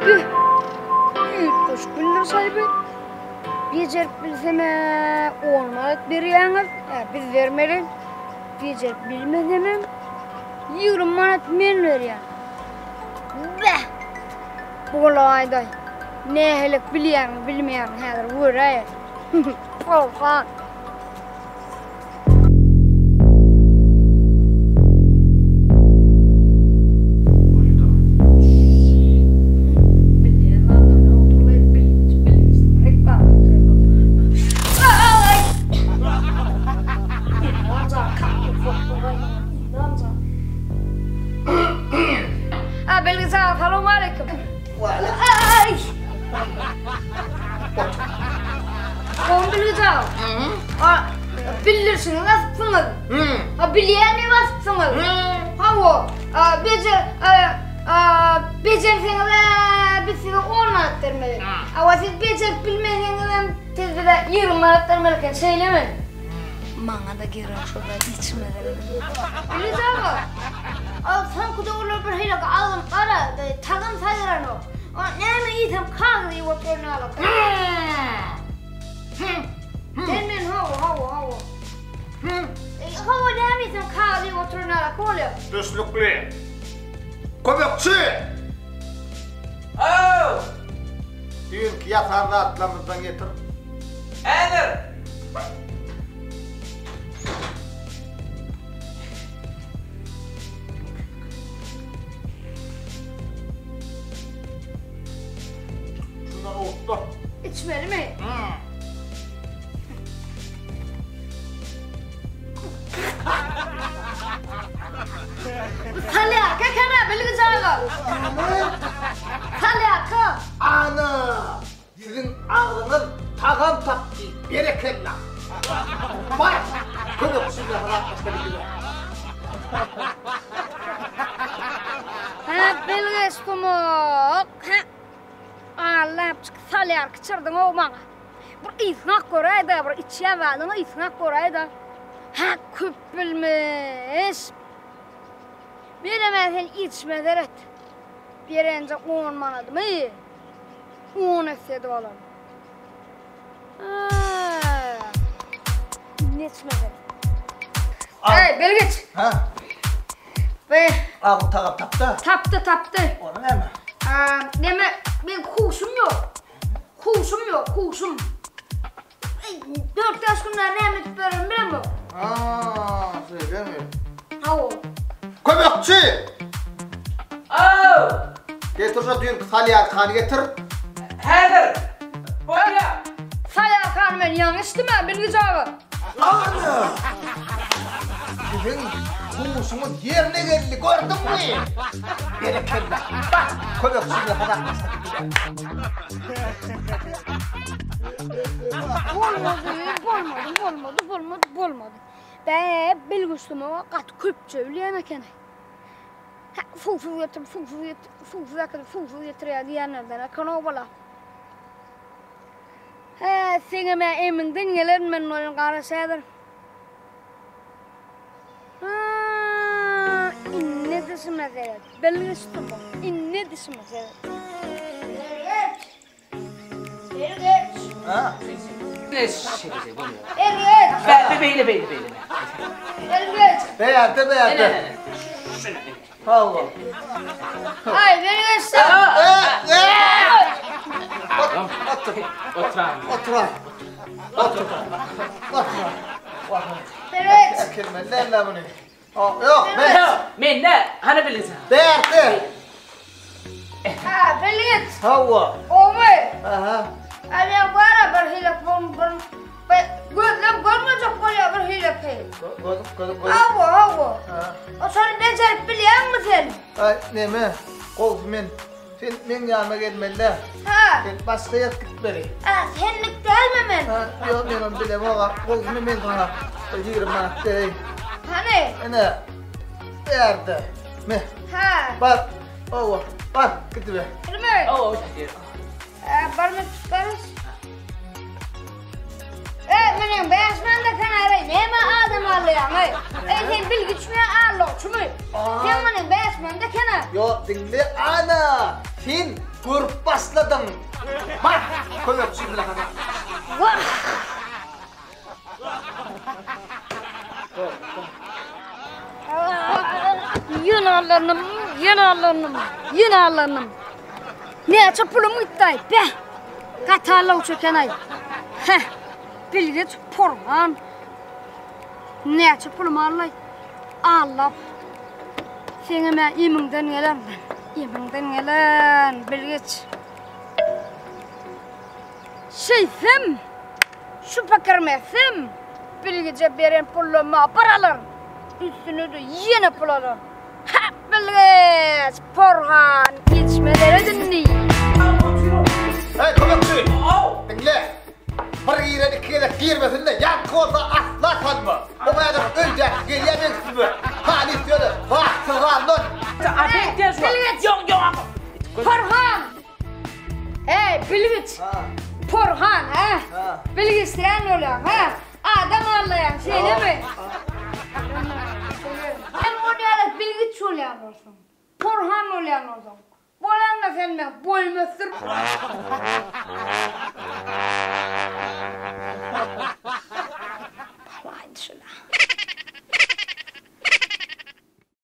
Ýüh! Üýtgeşik bildiriş aýby. Bejerip bilsem-ä on manat berýäňiz, ä biz bermeli. Bejerip bilmesemem 20 manat men berýän. Beh! Bolaýdaý. Nähilek bilýäňmi, bilmeýäňmi häzir göräýeli. Porhan. Bildirişiňi basypsyňyz. Ha bilýän basypsyňyz. Hawa, bejer bejerseňiz biz size 10 manat bermeli. Hawa siz bejerip bilmeseňizem siz bize 20 manat bermeli eken, şeýlemi? Maňa-da gerek şo zat içmezem. Bilgiç aga, ol soňky döwürler bir hili agzym gara, tagam saýgaranok. Näme iýsem kagyz iýip oturan ýaly. Sen men hawa hawa hawa. Hawa näme iýsem kagyz iýip oturan ýaly bolýar. Düşnükli. Kömekçi! Aw! Düýnki ýasan zatlarymyzdan getir. Häzir! Şundan owurtla. İçmelimi? Bu salýarka eken-ä, bilgiç aga. Salýarka. Ana! Siziň agzyňyz tagam tapdy, berekella! Bar, kömekçi bilen hasaplaşda gidiber. Hä, bilgeç sumak. Hä, Allapjyk salýarka çyrdyň-ow maňa. Bir ysgak göräý-dä, bir içýän zadyňy ysgak göräý-dä. Hä, köp bilmiş. Menem-ä sen içme seret. Berenje on manadymy? On esse edip alaryn. Indi içme seret. Eý, bilgiç. Ha? Be. Agyz tagam tapdy. Tapdy, tapdy. Ony näme? Neme, men huşum ýok. Huşum ýok, huşum. Dört-bäş gün bäri näme edip ýörenimi bilemok. Haa, şeýlemi? Hawa. Kömekçi! Aw! Getir şo düýnki salýarkany getir. Häzir! Bolýa! Salýarkany men ýaňy içdim-ä, Bilgiç aga. Ana! Siziň huşuňyz ýerine geldi, gördüňmi? Berekella! Bak, kömekçi bilen hasaplaşdyk. Bolmady, bolmady, bolmady, bolmady, bolmady. Bä, bilgiçdim oňa gaty köpçe bilýän eken. Hä, suwsuz getir, suwsuz getir, suwsuz äkidip, suwsuz getirýär diýenlerden eken o bala. Hä, seňem-ä emiňden gelerin men welin garaş häzir. Hä, indi dişime seret, bilgiçdim o, indi dişime seret. Bilgiç! Bilgiç! Ha? Bilgiç! Be, beýle, beýle, beýle. Bilgiç! Bärde, bärde. Hawa. Aý, bilgiç sen! Otur. Otur. Otur. Otur. Otur. Bilgiç! Äkilmeli däl-le muny. Ýok, men. Mende, hany bilgiç? Bärde. Ha, bilgiç. Hawa. Gowy. Aha. Älem bara bir hile bir bir gözlem görmejek bolýar bir hile ki. Gözüm, gözüm, gözüm. Hawa, hawa. Ha. O şony bejerip bilýäňmi sen? Aý, neme? Gowsy men. Sen meň ýanyma gelmeli-dä. Ha. Sen başga ýere gitmeli. Ha, senlik dälmi men? Ha, ýok, men ony bilemok-a. Gowsy men saňa bir 20 manat bereýin. Hany? Ine, bärde. Me. Ha. Bar, hawa, bar, gidiber. Bilme. Hawa, Ha, barmy tutarys. E, meniň 5 manat kenara näme adam alýaň, ey? Ey, sen bilgiçmi, allawçymy? Sen meniň 5 manat kenar. Ýok, diňle, ana! Sen görüp başladyň. Bar, kömekçi bilen hana. Wah! Ýene allarnym, ýene allarnym, ýene allarnym. Näçe pulum gitdi-aý, beh! Gaty allaw çeken-aý. Heh, bilgeç porhan. Näçe pulum aldy-aý? Allap. Seňem-ä emiňden gelen, emiňden gelen, bilgeç. Şeýtsem, şu pikirimi etsem, bilgije beren pullaryma bir alaryn, üstüne-de ýene pul alaryn. Hä, bilgeç, porhan, ýetişmez indi. Eý, kömekçi! Diňle! Bir giren iki gezek girmesin-de, ýaňky bolsa asla salma. O häzir öýdäki gelýär meň üstüme. Halys ýöne, wagtsyz galman. Bilgeç! Porhan! Eý, bilgiç! Porhan, hä? Bilgiçlän bolýaň, hä? Adam aldaýaň, şeýlemi? Sen ol ýaly bilgiç bolýan bolsaň, porhan bolýan bolsaň, bolanda sen meň boýumy ösdür. Balaýdy şul-a.